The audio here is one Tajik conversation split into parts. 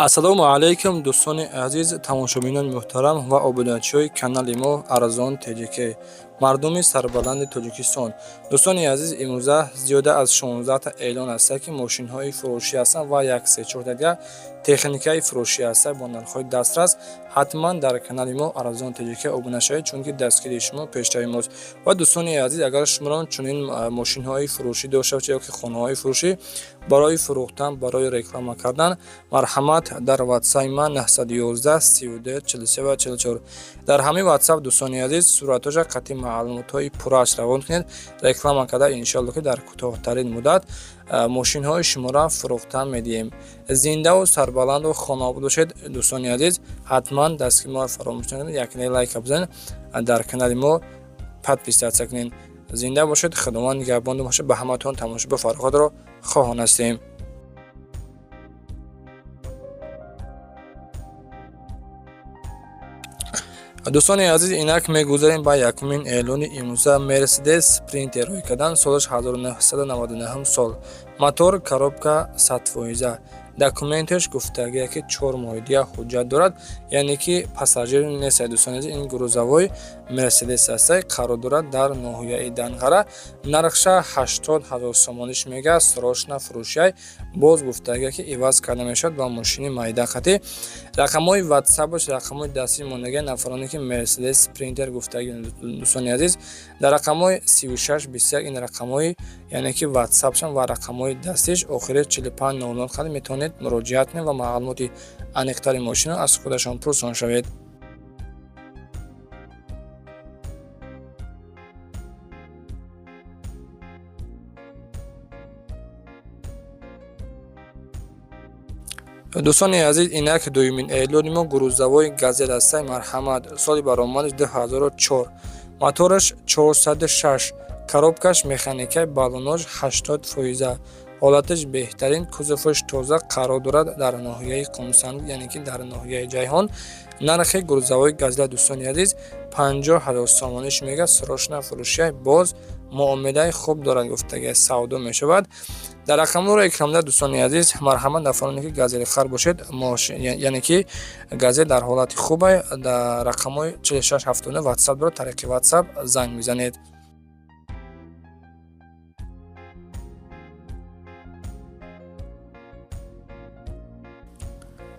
Ассалому алайкум, дӯстони азиз, тамошобинони муҳтарам ва обуначиҳои канали мо Арзон ТЖК, мардуми сарбаланди Тоҷикистон. Дӯстони азиз, имрӯза зиёда аз 16та эълон ҳастад, ки мошинҳои фурӯшӣ ҳастанд ва як се чорта дигар техникаи фурӯшӣ ҳастад бо нархҳои дастрас. Ҳатман дар канали мо Арзон ТЖК обуна шавед, чунки дастгирии шумо пешравии мост. Ва дӯстони азиз, агар шуморо чунин мошинҳои фурӯшӣ дошта бошед ёки хонаҳои фурӯшӣ барои фурӯхтан, барои реклама кардан, марҳамат, дар ватсапи ман 911 32 43 ва 44. Дар ҳамин ватсап, дӯстони азиз, суратҳоша қатъи маълумотҳои пуррааш равон кунед. Реклама карда, иншоалло, ки дар кӯтоҳтарин муддат мошинҳои шуморо фурӯхта медиҳем. Зиндаву сарбаланду хонаобод бошед. Дӯстони азиз, ҳатман дастгири моро фаромӯш накунед, якне лайка бизанед, дар канали мо подписаться кунед. Зинда бошед, Худованд нигаҳбон бошед. Ба ҳаматон тамошо фарохатро хоҳон ҳастем. Дӯстони азиз, инак мегузарем ба якумин эълони имрӯза. Мерседес Спринтер рӯй кардан, солаш 1999 сол, мотор, коробка 100%, документаш гуфтагия, ки 4 моҳи дигар ҳуҷҷат дорад, яъне ки пассажир нест. Дӯстони азиз, ин грузовой Мерседес ҳастай, қарор дорад дар ноҳияи Данғара. Нархша 80 000 сомониш мега, срочно фурӯшиай. Боз гуфтагия, ки иваз карда мешавад ба мошини майда қатӣ. Рақамҳои ватсапаш, рақамҳои дастии мондагия. Нафароне ки Мерседес Спринтер гуфтаги, дӯстони азиз, дар рақамҳои 36 21, ин рақамҳои, яъне ки ватсапшам ва рақамҳои дастиш охири 45 00 қадр, метавонед муроҷиат кунед ва маълумоти аниқтари мошинро аз худашон пурсон шавед. Дӯстони азиз, инак дуюмин эълони мо грузовой Газел ҳастай. Марҳамат, соли баромадаш 2004, мотораш 406, коробкаш механика, баллонош 80%, ҳолаташ беҳтарин, кузоваш тоза, қарор дорад дар ноҳияи Қумсанг, яъне ки дар ноҳияи Ҷайҳон. Нархи грузовой Газела, дӯстони азиз, 50 000 сомониш мега, срочно фурӯшия. Боз муомилаи хуб дорад, гуфтага, савдо мешавад. Дар рақамҳоро экранда, дӯстони азиз, марҳамат, нафароне ки Газели хар бошед, яъне ки Газел дар ҳолати хубе, дар рақамҳои 46 79 ватсап дорад, тариқи ватсап занг мезанед.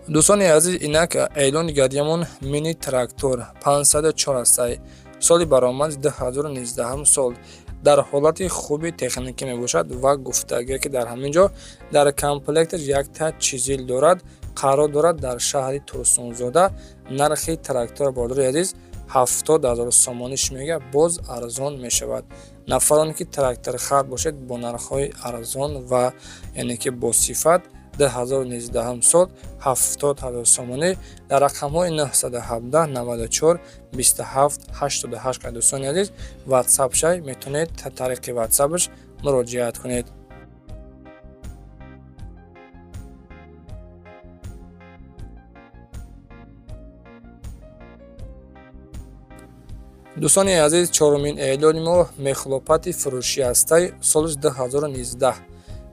Дӯстони азиз, инак эълони гадиямон мини трактор 504 ҳастай, соли баромад 2019 сол, дар ҳолати хуби техникӣ мебошад ва гуфтагия, ки дар ҳамин ҷо дар комплекташ якта чизил дорад. Қарор дорад дар шаҳри Турсунзода. Нархи трактор, бародари азиз, 70 000 сомониш мега, боз арзон мешавад. Нафароне ки тракторхар бошед, бо нархҳои арзон ва яъне ки бо сифат, 2019 сол, 70 000 сомонӣ, дар рақамҳои 917 94 27 88, дӯстони азиз, ватсапшай, метавонед тариқи ватсапаш муроҷиат кунед. Дӯстони азиз, чорумин эълони мо мехлопати фурӯшӣ ҳастай, соли 2019,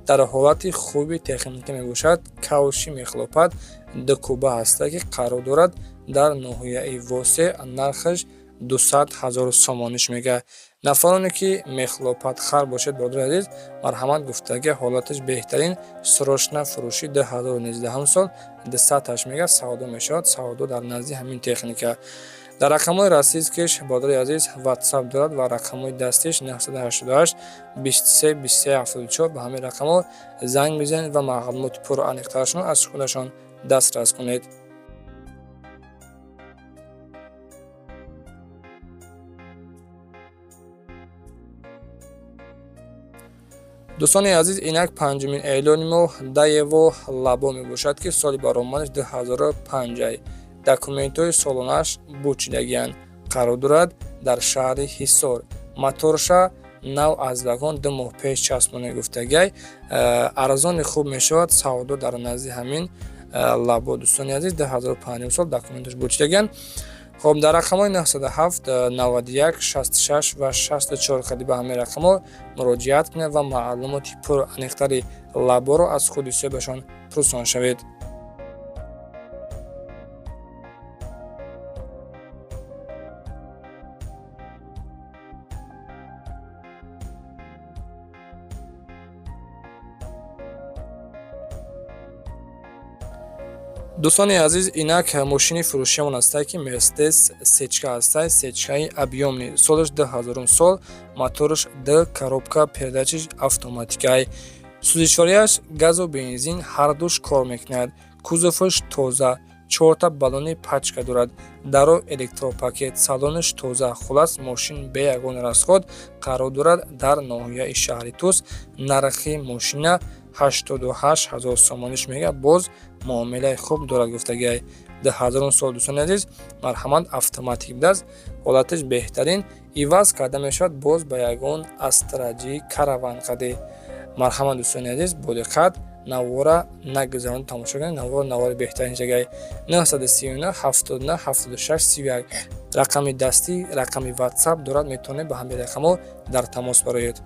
дар ҳолати хуби техникӣ мебошад. Кавши мехлопат дукуба ҳаста, ки қарор дорад дар ноҳияи Восе. Нархаш 200 000 сомониш мега. Нафароне ки мехлопатхар бошед, бародари азиз, марҳамат, гуфтагӣ, ҳолаташ беҳтарин, срочно фурӯшӣ, 2019 сол, 200 мега, савдо мешавад. Савдо дар назди ҳамин техника. Дар рақамҳои российскиш, бародари азиз, ватсап дорад ва рақамҳои дастиш 988 23 23 74. Ба ҳамин рақамҳо занг мезанед ва маълумоти пурру аниқтарашонро аз худашон дастрас кунед. Дӯстони азиз, инак панҷумин эълони мо Даево Лабо мебошад, ки соли баромадаш 2005, документҳои солонааш бучидагианд, қарор дорад дар шаҳри Ҳисор. Моторша нав, аз вагон 2 моҳ пеш часпоне, гуфтагиай. Арзони хуб мешавад савдо дар назди ҳамин Лабо. Дӯстони азиз, 2005 сол, документаш бучидагианд. Хоб, дар рақамҳои 907 91 66 ва 64 қади ба ҳамин рақамҳо муроҷиат кунед ва маълумоти пуру аниқтари Лаборо аз худи соҳибашон пурсон шавед. Дӯстони азиз, инак мошини фурӯшиамон ҳастае, ки Мерседес сечка ҳастае, сечкаи объёмный, солаш 2000 сол, мотораш д, коробка передачиш автоматикай, сӯзишворияш газу бензин ҳардуш кор мекунад, кузоваш тоза, чорта баллони пачка дорад, даро электропакет, салонаш тоза. Хулас, мошин бе ягон расход қарор дорад дар ноҳияи шаҳри Тус. Нархи мошина 88 ҳазор сомониш мега, боз муомилаи хуб дорад гуфтагиай. 2000 сол, дӯстони азиз, марҳамат, автоматик будааст, ҳолаташ беҳтарин, иваз карда мешавад боз ба ягон Астра Ҷи, Караван қади. Марҳамат, дӯстони азиз, бо диққат навора нагузаронед, тамошо кунед навор. Навори беҳтарин шагаи. 939 79 76 31 рақами дастӣ, рақами Ватсап дорад, метавонед ба ҳамин рақамҳо дар тамос бароед.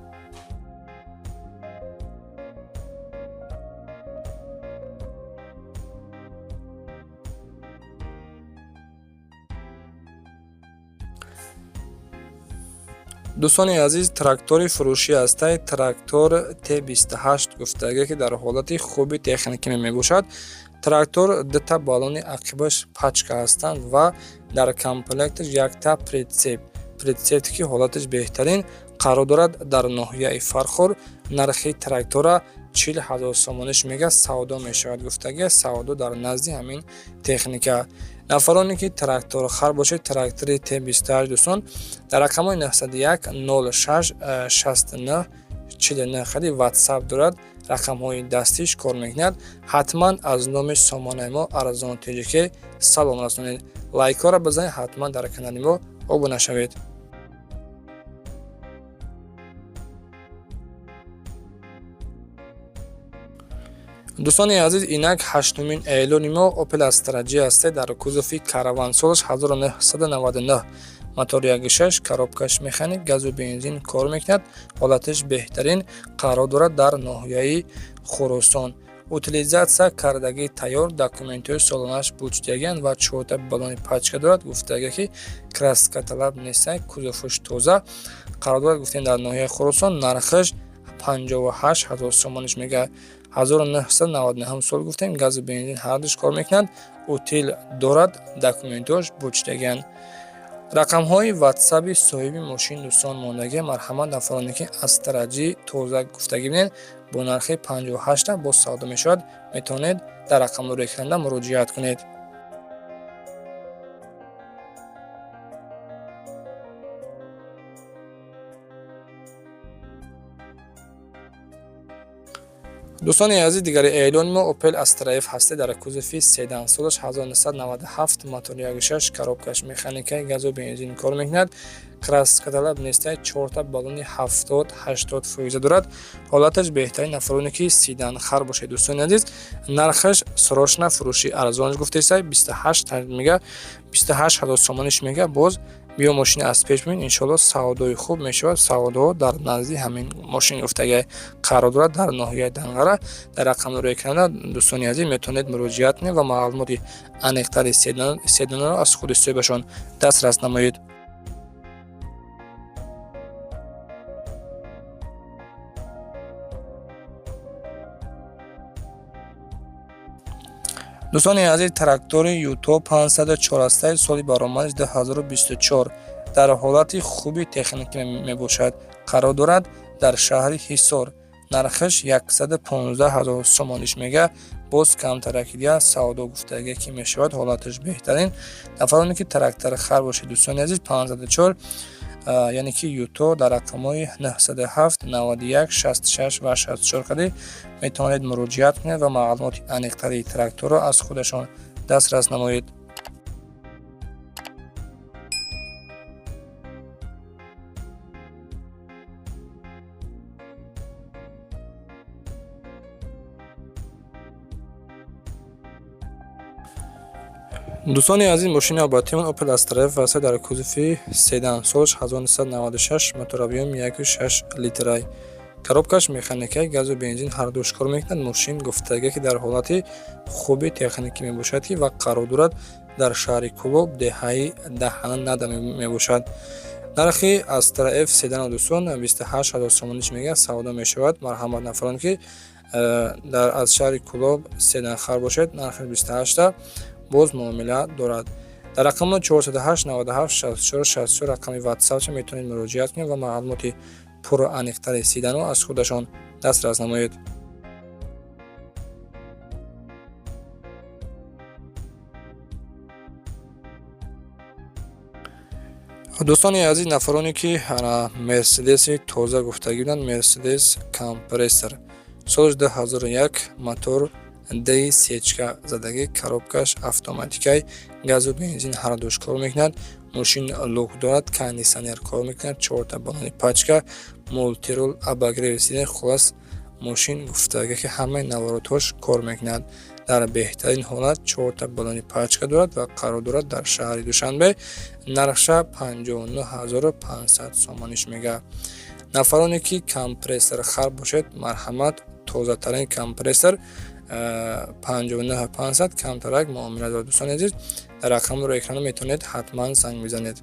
Дӯстони азиз, трактори фурӯшӣ ҳастай, трактор Т28 гуфтага, ки дар ҳолати хуби техникӣ мебошад. Трактор дута баллони ақибаш пачка ҳастанд ва дар комплекташ якта прицеп, прицепе ки ҳолаташ беҳтарин, қарор дорад дар ноҳияи Фархор. Нархи трактора 40 000 сомониш мега, савдо мешавад гуфтага, савдо дар назди ҳамин техника. Нафароне ки тракторхар бошед, трактори Т28, дӯстон, дар рақамҳои 901 06 69 49 хади Ватсап дорад, рақамҳои дастиш кор мекунад. Ҳатман аз номи сомонаи мо Арзон Теҷике салом расонед, лайкҳоро бизанед, ҳатман дар канали мо обуна шавед. Дӯстони азиз, инак ҳаштумин эълони мо Опел Астра Ҷи ҳасте дар кузови Караван, солаш 1999, мотор 1.6, коробкаш механик, газу бензин кор мекунад, ҳолаташ беҳтарин, қарор дорад дар ноҳияи Хуросон, утилизатсия кардагӣ тайёр, документҳои солонааш бучдиягианд ва чорта баллони пачка дорад гуфтага, ки краскаталаб нестай, кузоваш тоза, қарор дорад, гуфтем, дар ноҳияи Хуросон. Нархаш 58 000 сомониш мега. 1999 сол гуфтем, газу бензин ҳардуш кор мекунад, утил дорад, документҳош бучдагианд. Рақамҳои Ватсаби соҳиби мошин, дӯстон, мондагӣ. Марҳамат, нафароне ки Астра Ҷи тоза гуфтагӣ бинед, бо нархи 58 боз савдо мешавад, метавонед дар рақамҳои экранда муроҷиат кунед. Дӯстони азиз, дигари эълони мо Опел Астра Ф ҳасте дар кузови седан, солаш 1997, мотори 1.6, коробкаш механикаи, газу бензин кор мекунад, краскаталаб нестай, чорта баллони 70-80 фоиза дорад, ҳолаташ беҳтарин. Нафароне ки седан хар бошед, дӯстони азиз, нархаш срочно фурӯши арзонаш гуфтесай, 28 мега, 28 000 сомониш мега. Боз биё мошини аз пеш бибин, иншоалло савдои хуб мешавад. Савдоҳо дар назди ҳамин мошин гуфтага, қарор дорад дар ноҳияи Данғара. Дар рақамҳои экранда, дӯстони азиз, метавонед муроҷиат кунед ва маълумоти аниқтари седанро аз худи соҳибашон дастрас намоед. Дӯстони азиз, трактори Юто 504 ҳастаи, соли баромадаш 2024, дар ҳолати хуби техникӣ мебошад, қарор дорад дар шаҳри Ҳисор. Нархаш 115 ҳазор сомониш мега, боз камтаракидия савдо гуфтагӣ ки мешавад, ҳолаташ беҳтарин. Нафароне ки трактори хар бошед, дӯстони азиз, 504, яъне ки Юто, дар рақамҳои 907 91 66 ва 64 қади метавонед муроҷиат кунед ва маълумоти аниқтари тракторро аз худашон дастрас намоед. Дӯстони азиз, мошини навбатиамон Опел Астра Ф аст дар кузови седан, солаш 1996, мотор объём 1.6 литрай, коробкаш механикаи, газу бензин ҳардуш кор мекунад. Мошин гуфтага, ки дар ҳолати хуби техникӣ мебошад ки ва қарор дорад дар шаҳри Кӯлоб, деҳаи Даҳана Нада мебошад. Нархи Астра Ф седана, дӯстон, 28 000 сомониш мега, савдо мешавад. Марҳамат, нафарон ки Дар аз шаҳри Кӯлоб седанхар бошед, нархи 28-та боз муомила дорад. Дар рақами 408 97 64 64 рақами ватсапча метавонед муроҷиат кунед ва маълумоти пурру аниқтари седанро аз худашон дастрас намоед. Дӯстони азиз, нафароне ки Мерседеси тоза гуфтагӣ буданд, Мерседес Компрессор, соли 2001, мотор д сечка задагӣ, коробкаш автоматикай, газу бензин ҳардуш кор мекунад. Мошин люк дорад, кондитсионер кор мекунад, чорта балони пачка, мультируль, обогрев сиденья. Хуллас, мошин гуфтагӣ, ки ҳамаи наворотҳош кор мекунад, дар беҳтарин ҳолат, чорта балони пачка дорад ва қарор дорад дар шаҳри Душанбе. Нархша 59 500 сомониш мега. Нафароне ки Компрессор хар бошед, марҳамат, тозатарин Компрессор 59 500, камтарак муомила дорад. Дӯстони азиз, дар рақамро экрана метавонед ҳатман занг бизанед.